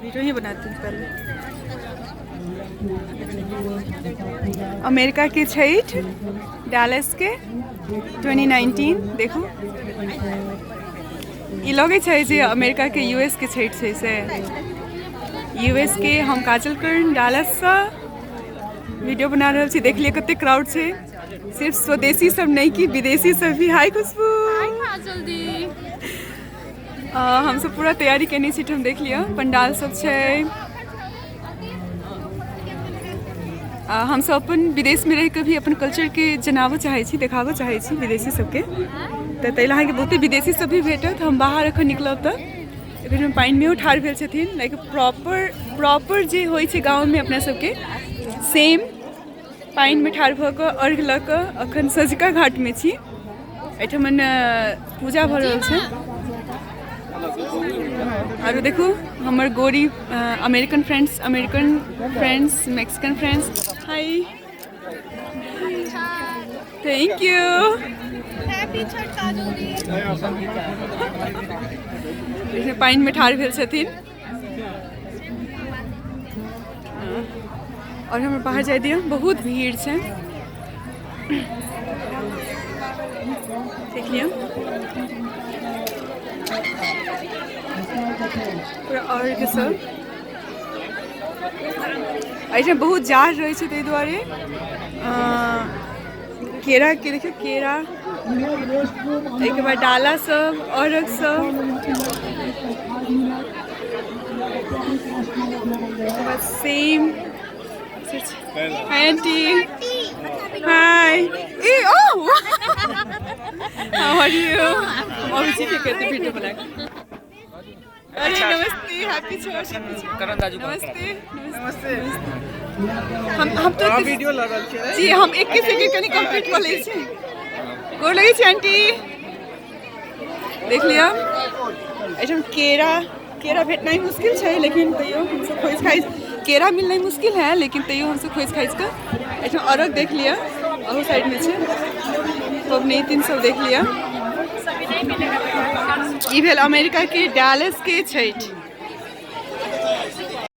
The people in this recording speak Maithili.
वीडियो ही बनाती हूँ पहले। अमेरिका के छठ, डालस के 2019। देखू, ई लगै छै जे अमेरिका के, यूएस के छठि छै से यूएस के। हम काजल कर्ण, डालससँ वीडियो बना रहल छी। देख लिअ कते क्राउड छै, सिर्फ स्वदेशी सब नहि कि विदेशी सब भी। हाय खुशबू। काजल दी। हमसब पूरा तैयारी केने छी। हम देख लिअ, पंडाल सब छै। हमसब अपन विदेशमे रहि कऽ भी अपन कल्चरके जनाबऽ चाहै छी, देखाबऽ चाहै छी विदेशी सबके। तऽ ताहि लए अहाँके बहुते विदेशी सब भी भेटत। हम बाहर एखन निकलब तऽ एखन हम पानिमे ठाढ़ भेल छथिन, लाइक प्रॉपर प्रॉपर जे होइ छै गाँवमे अपना सबके, सेम पानिमे ठाढ़ भऽ कऽ अर्घ लऽ कऽ। एखन सझुका घाटमे छी, एहिठमन पूजा भऽ रहल छै। आरो देखू हमर गोरी American friends, American friends, Mexican friends. Hi, thank you. Happy Chhath Kajal दी। पानिमे ठाढ़ भेल छथिन और हमरा बाहर जाय दिअ, बहुत भीड़ छै। देख लिअ पूरा अर्घ सब। एहिठाम बहुत जाड़ रहै छै, ताहि दुआरे केराके देखियौ, केरा, ताहिके बाद डाला सब, अर्घ सब, ताहिके बाद सेम। Hi aunty. Hi. A, oh! How are you? अभी जी कहते वीडियो बना के। अरे नमस्ते, हैप्पी छठ। करण दाजू। नमस्ते, नमस्ते। हम तो वीडियो लगल छै। जी, हम एक सेकंड कनि कंप्लीट कऽ लै छी। गोर लगै छी आंटी। देख लिअ, एहिठाम केरा, केरा भेटनाइ मुश्किल छै, लेकिन तैयो हमसब खोजि खाइज, केरा मिलनाइ मुश्किल है, लेकिन तैयो हमसब खोजि खाइज कऽ एहिठाम अर्घ देख लिअ। अहू साइडमे छै पबनैतिन सब। देख लिअ, ई भेल अमेरिका के डालस के छठि।